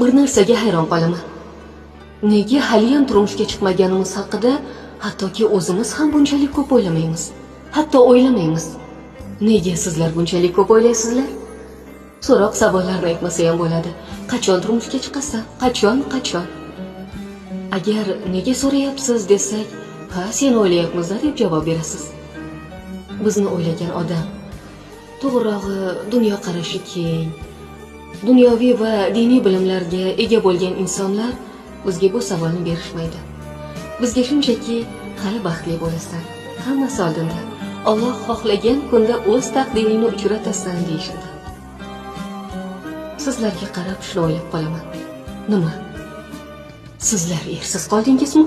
Bir narsaga hayron qolaman. Nega haliyam turmushga chiqmaganimiz haqida hattoki o'zimiz ham bunchalik ko'p o'ylamaymiz. Hatto o'ylamaymiz. Nega sizlar bunchalik ko'p o'ylaysizlar? So'roq savollarni aytmasa ham bo'ladi. Qachon turmushga chiqasan? Qachon, qachon? Agar nega so'rayapsiz desak, ha, seni o'ylayapmiz-da deb javob berasiz. Bizni o'ylagan odam, to'g'rirog'i, dunyoqarashi keng, dunyoviy va diniy bilimlarga ega bo'lgan insonlar bizga bu savolni berishmaydi. Bizga shunchaki hali baxtli bo'lasan, hammasi oldinda. Alloh xohlagan kunda o'z taqdiringni uchratasan deyishadi. Sizlarga qarab shuni o'ylab qolaman. Nima? Sizlar ersiz qoldingizmi?